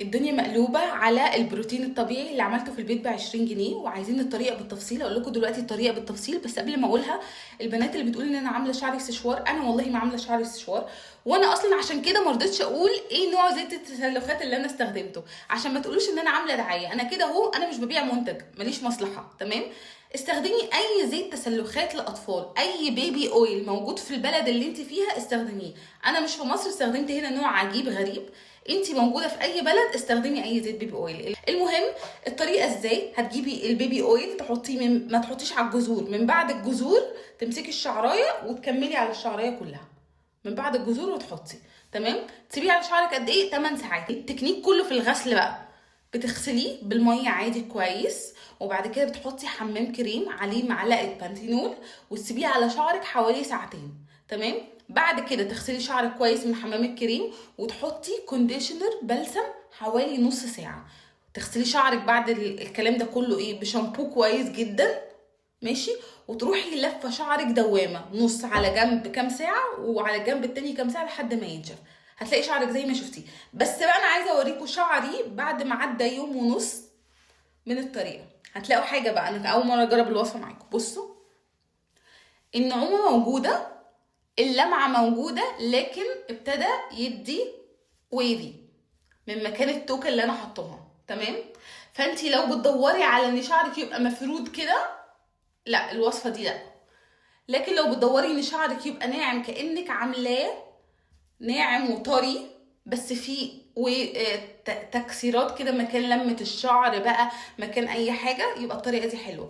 الدنيا مقلوبة على البروتين الطبيعي اللي عملته في البيت ب20 جنيه، وعايزين الطريقة بالتفصيل. اقول لكم دلوقتي الطريقة بالتفصيل، بس قبل ما اقولها، البنات اللي بتقول ان انا عاملة شعري سشوار، انا والله ما عاملة شعري سشوار، وانا اصلا عشان كده ما رضيتش اقول ايه نوع زيت التسلخات اللي انا استخدمته، عشان ما تقولوش ان انا عاملة دعاية. انا كده اهو، انا مش ببيع منتج، ماليش مصلحة، تمام؟ استخدمي اي زيت تسلخات لاطفال، اي baby oil موجود في البلد اللي انت فيها استخدميه. انا مش في مصر، استخدمت هنا نوع عجيب غريب. انت موجودة في اي بلد استخدمي اي زيت baby oil. المهم الطريقة ازاي؟ هتجيبي ال baby oil تحطيه من ما تحطيش على الجذور، من بعد الجذور تمسكي الشعرايه وتكملي على الشعرايه كلها من بعد الجذور وتحطي، تمام؟ تسيبيه على شعرك قد ايه؟ 8 ساعات. التكنيك كله في الغسل بقى، بتغسليه بالمية عادي كويس، وبعد كده بتحطي حمام كريم عليه معلقه بانثينول وتسيبيه على شعرك حوالي ساعتين، تمام؟ بعد كده تغسلي شعرك كويس من حمام الكريم وتحطي conditioner بلسم حوالي نص ساعه. تغسلي شعرك بعد الكلام ده كله ايه؟ بشامبو كويس جدا، ماشي؟ وتروحي لفه شعرك دوامه، نص على جنب كام ساعة وعلى الجنب التاني كام ساعة لحد ما ينشف. هتلاقي شعرك زي ما شفتيه. بس بقى انا عايزه اوريكم شعري بعد ما عدى يوم ونص من الطريقه. هتلاقوا حاجة بقى، انا اول مرة اجرب الوصفة معاكم. بصوا، النعومه موجوده، اللمعة موجوده، لكن ابتدى يدي wavy من مكان التوكه اللي انا حطاها، تمام؟ فانتي لو بتدوري على ان شعرك يبقى مفرود كده، لا، الوصفة دي لا. لكن لو بتدوري ان شعرك يبقى ناعم، كانك عاملاه ناعم وطري، بس في تكسيرات كده مكان لمة الشعر بقى، مكان اي حاجه، يبقى الطريقة دي حلوه.